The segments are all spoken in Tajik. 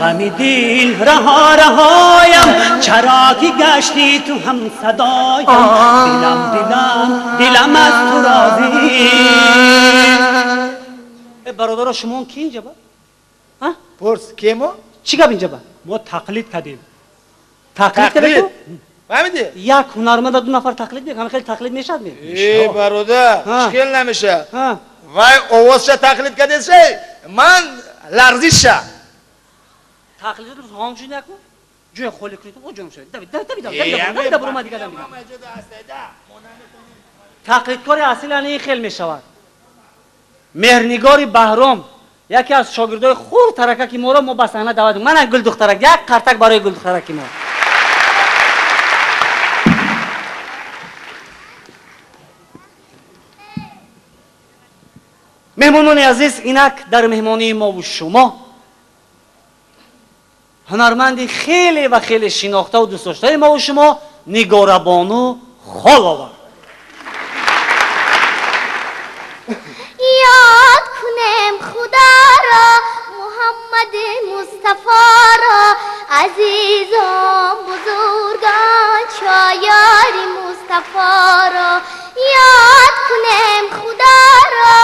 ғами дил раҳо раҳоям, чаро ки гаштӣ ту ҳам садоям. Дилам, дилам, дилам аз ту розӣ. Бародаро, шумо ки инҷа ба? Пурс, кемо? Чӣ гап инҷа ба? Мо тақлид кардем. Тақлид кардем? Фаҳмидӣ? Як ҳунарманда ду нафар тақлид мекунад, хеле тақлид мешавад ме? Э, бародар, хел намешавад. Вай овозша тақлид кардеса, ман ларзиша. Тақлид ҳамчун якун? Ҷоя холӣ кунед, о ҷонам шавед. Давид, давид, давид, давид, давид, бурума дигар дам. Тақлидкори асил ани ин хел мешавад. Меҳрнигори Баҳром, яке аз шогирдои хурд таракаки моро мо ба саҳна даъват. Мана Гулдухтарак, як қартак барои Гулдухтараки мо. Меҳмонони азиз, инак дар меҳмонии мову шумо ҳунарманди хеле ва хеле шинохтаву дӯстдоштаи мову шумо Нигорабону Холова. Ёд кунем Худоро, Муҳаммади Мустафоро, азизон, бузургон, шоёри Мустафоро. Ёд кунем Худоро,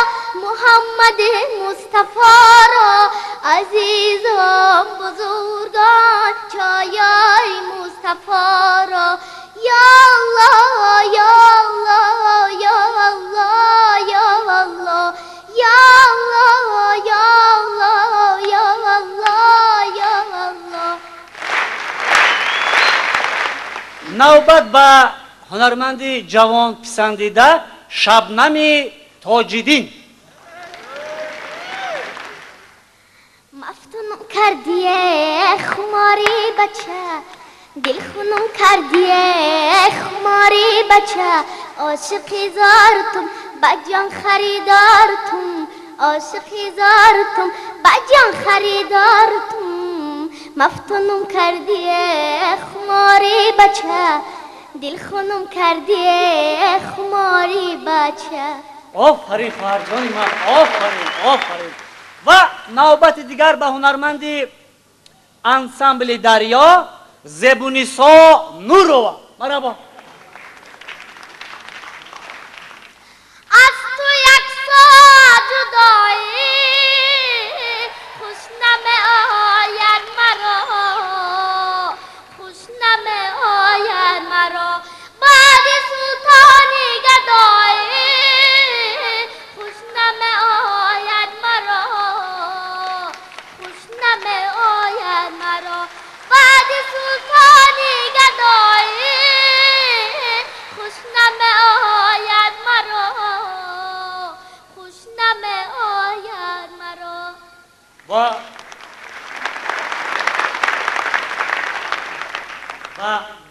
Муҳаммади Мустафоро, азизон, бузургон, шоёри Мустафоро. Ё Аллоҳ, ё Аллоҳ, ё Аллоҳ, ё Аллоҳ, ё Аллоҳ, ё Аллоҳ, ё Аллоҳ, ё Аллоҳ. Навбат ба ҳунарманди ҷавон писандида Шабнами Тоҷиддин. Мафтунум кардие хумори бача, дилхунум кардие хумори бача, ошиқи зортум, ба ҷон харидортум, ошиқи зортум, ба ҷон харидортум. Мафтунум кардие хумори бача, дилхунум кардие хумори бача. Офарин, хоҳарҷони ман, офарин, офарин. Ва навбати дигар ба ҳунарманди ансамбли Дарё Зебунисо Нурова. Марҳабо. Аз ту як соат ҷудоӣ хуш намеояд маро, хуш намеояд маро, баъди султони гадоӣ хуш намеояд маро, хуш намеояд маро, баъди султони гадоӣ хуш намеояд маро, хуш намеояд маро. Ва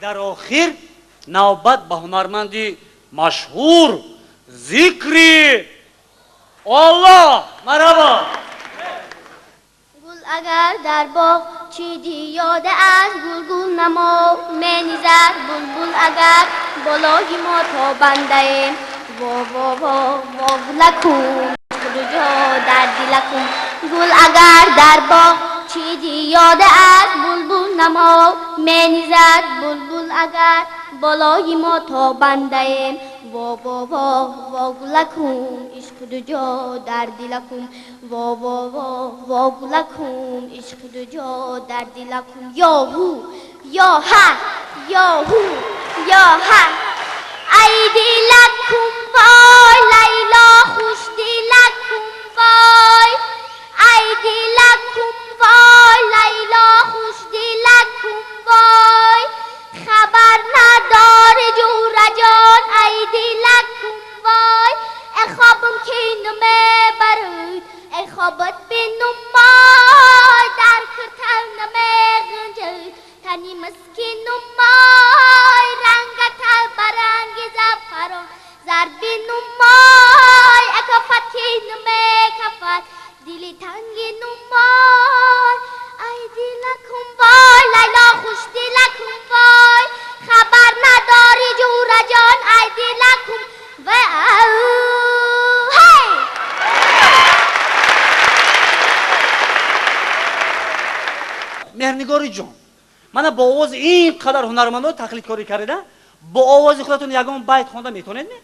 дар охир навбат ба ҳунарманди машҳур Зикри Оллоҳ. Марҳабо. Гул агар дар боғ чиди ёда аз гулгул намо менизад, булбул агар болои мо тобандаем. Во во во во гулакум, ҷо дар дилакум. Гул агар дар боғ чиди ёда аз булбул намо менизад, булбул агар болои мо тобандаем. Во во во во гулакум, ишқ ҷо дар дилакум. Во во во во гулакум, ишқ ҷо дар дилакум. Ё ҳу, ё ҳа, ё ҳу, ё ҳа. Ай дилакум вой, Лайло хуш дилакум вой. Ай дилакум вой, Лайло хуш дилакум вой. Хабар надори ҷураҷон, ай дилакум вой. Эй хобам ки намебарад, эй хобат бинумой, дар киртал намеғунҷад тани мискинумой. Рангатал ба ранги зафарон зар бинумой. Ака Меҳрнигори ҷон, мана бо овози ин қадар ҳунармандо тақлидкорӣ кардеда, бо овози худатон ягон байт хонда метавонед ме?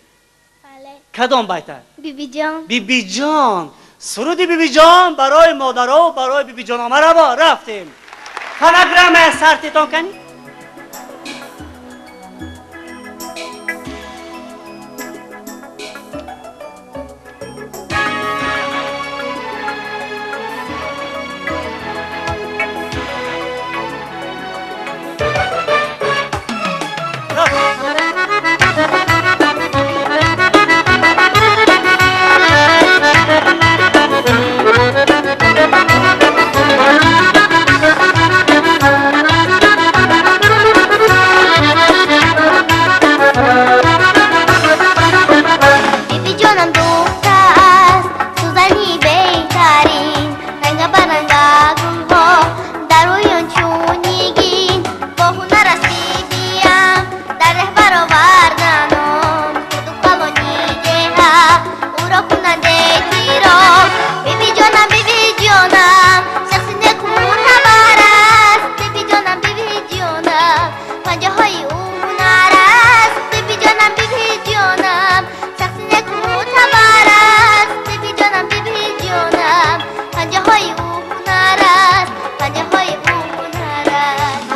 Бале. Кадом байта? Бибиҷон. Бибиҷон. Суруди бибиҷон барои модаро, барои бибиҷоно. Марҳабо, рафтем. Фонограмма сартитон кани. Бибиҷонам духта аст, сӯзани беҳтарин, ранга ба ранга гулҳо дар рӯи он чун нигин, бо ҳунар аст бибиям дар реҳ бароварданом, худу калони деҳа ӯро кунанд эътироф. Бибиҷонам, бибиҷонам, шахси неку мӯътабар аст. Бибиҷонам, бибиҷонам, панҷаҳои ӯ ҳунар аст. Бибиҷонам, бибиҷонам, шахси неку мӯътабар аст. Бибиҷонам, бибиҷонам, панҷаҳои ӯ ҳунар аст, панҷаҳои ӯ ҳунар аст.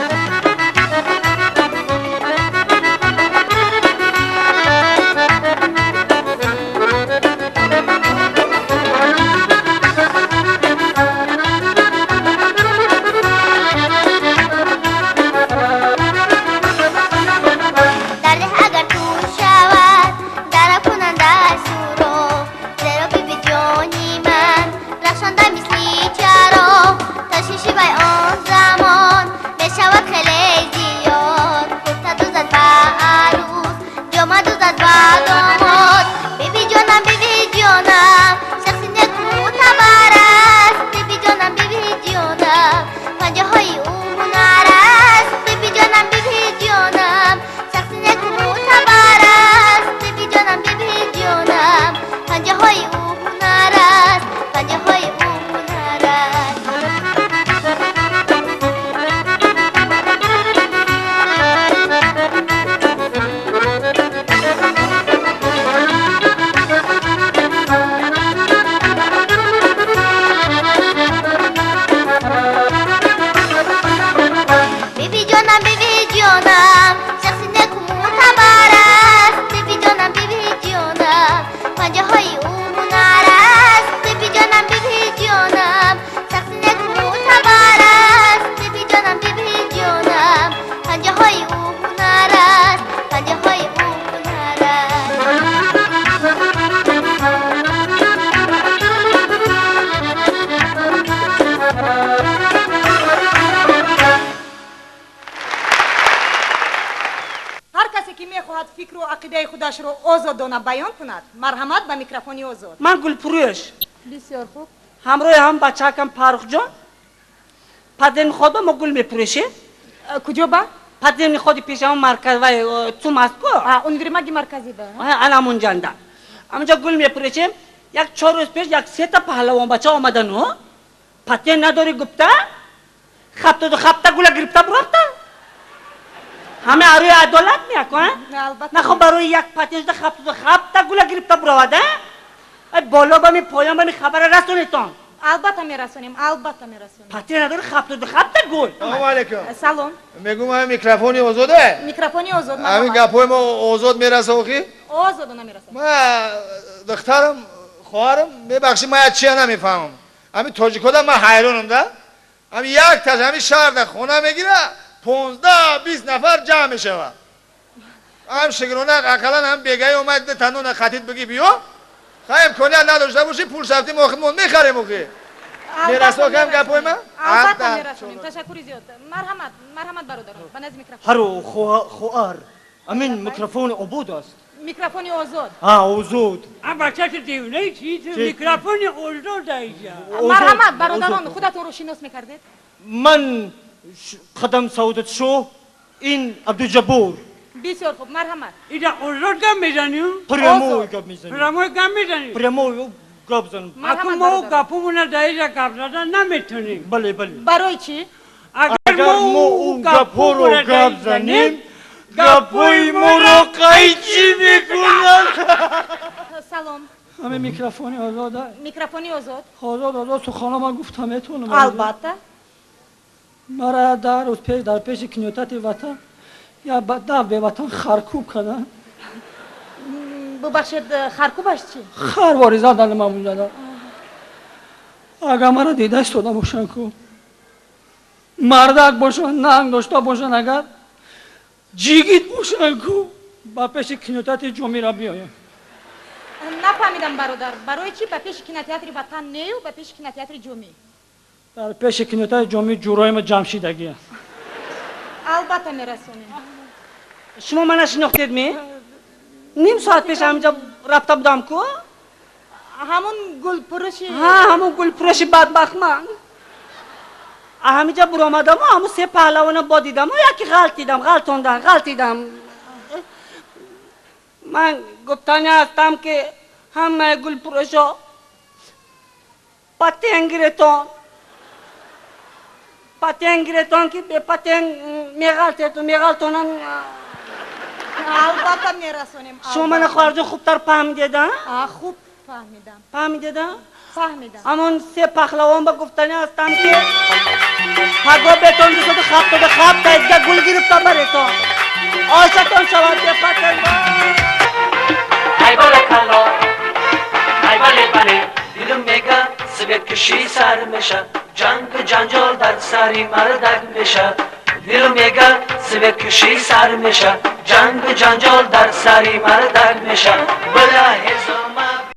Дар деҳ агар тӯй шавад, дара кунандаш суроғ, зеро бибиҷони ман рахшонда мисли чароғ. Ташвиши вай он замон мешавад хеле зиёд, курта дӯзад ба арӯс, ҷома дӯзад ба домод. Бибиҷонам, бибиҷонам, шахси неку мӯътабар аст. Бибиҷонам, бибиҷонам, панҷаҳои ӯ ҳунар аст. Бибиҷонам, бибиҷонам, шахси неку мӯътабар аст. Бибиҷонам, бибиҷонам, панҷаҳои ӯ ҳунар аст, панҷаҳои ӯ ҳунар аст. Бибиҷонам, бибиҷонам, шахси неку мӯътабар аст. Бибиҷонам, бибиҷонам, панҷаҳои ӯ ҳунар аст. Бибиҷонам, бибиҷонам, шахси неку мӯътабар аст. Бибиҷонам, бибиҷонам, панҷаҳои ӯ ҳунар аст, панҷаҳои ӯ ҳунар аст. Ҳар касе ки мехоҳад фикру ақидаи худашро озодона баён кунад, марҳамат ба микрофони озод. Ман гулпурӯш. Бисёр хуб. Ҳамроҳи ҳам бачаакам Парухҷон падерни ход ба мо гул мепурӯшем. Куҷо ба? Падерни ходи пеши ҳамон марказ вай ЦУМ аст ку. Универмаги марказӣ ба? Ана ҳамонҷанда. Ҳамонҷа гул мепурӯшем. Як 4 рӯз пеш як сета паҳлавонбача омадану патент надорӣ гуфта, 77 гула гирифта бурафта. Ҳама арӯи адолат меяку, а? Албатта. Нахо барои як патент шуда 77 гула гирифта буравад, а? Ай боло ба ми, поён ба ми хабара расонетон. Албатта мерасонем, албатта мерасонем. Патент надорӣ, 77 гул. Салому алейкум. Салом. Мегӯм, ҳамин микрофони озоде? Микрофони озод. Ҳамин марҳамат. гапҳои мо озод мераса охи? Озодона мерасад. Ма духтарам, хоҳарам, мебахшӣ, ман як чия намефаҳмам. Ҳамин тоҷикода ман ҳайронам да. Ҳамин як таш ҳамин шаҳрда хона мегира, 15-20 нафар ҷамъ мешавад. Ҳам шигрона ақаллан ҳам бегаи омад танона хатид бигӣ биё. Хай имконият надошта бошӣ, пул шафтим, охи мо мехарем охи. Мерасо кам гапҳои ман? Албатта Албатта. мерасонем. Ташаккури зиёд. Марҳамат, марҳамат, бародарон, ба назди микрофон. Ҳаро хоҳар, амин микрофон обод аст. Микрофони озод. Ҳа, озод. А бача, ту девонаи чӣ? Ту Чӣ? микрофони озод айҷа. Марҳамат, бародарон, худатонро шинос мекардед. Ман Қадам Саодатшоҳ, ин Абдуҷаббор. Бисёр хуб, марҳамат. Ида озод гап мезанӣ? Прямой Озод. гап мезанем. Прямой гап мезанӣ? Прямой гап занам. Аку Марҳамат, мо бародарон. гапумона дар иҷа гап зада наметонем. Бале, бале. Барои чӣ? Агар мо ӯ гапҳоро гап занем, гапҳои моро қайчӣ мекунад. Салом. Ҳамин микрофони озод. Микрофони озод. Озод, озод сухано ман гуфта метавонам? Албатта. Мара 10 рӯз пеш дар пеши кинотеатри Ватан як дав беватан харкӯб карданд. Бубахшед, харкӯбаш чӣ? Хар вориза дар ман зада. Агар мара дида истода бошанд ку, мардак бошанд, нанг дошта бошанд, агар ҷигит бошанд ку, ба пеши кинотеатри Ҷомира биёям. Нафаҳмидам, бародар, барои чӣ ба пеши кинотеатри Ватан нею ба пеши кинотеатри Ҷомӣ? Дар пеши кинотеатри Ҷомӣ ҷуроима ҷамшидагӣ. Албатта, мерасонем. Шумо мана шинохтед ми? Ним соат пеш ҳаминҷа рафта будам ку. Ҳамун гулпурӯши? Ҳа, ҳамун гулпурӯши бадбахт ман. Ҳаминҷа буромадаму ҳамун се паҳлавона бо дидаму яки ғалтидам, ғалтондан, ғалтидам. Ман гуфтани ҳастам, ки ҳамаи гулпурӯшо патент гиретон, патент гиретон, ки бепатент меғалтету меғалтонан. Албатта, мерасонем. Шумо мана, хоҳарҷон, хубтар фаҳмидеда? Хуб фаҳмидам. Фаҳмидеда? Фаҳмидам. Ҳамон се паҳлавон ба гуфтани ҳастам, ки паго бетон 277 дига гул гирифта баретон, ошатон шавад бепатент. Ай баракалло, ай бале, бале, дилм мега, свет киши сар меша, ҷангу ҷанҷол дар сари мардак меша. Дилм мега, свет киши сар меша, ҷангу ҷанҷол дар сари мардак меша. Била ҳезум.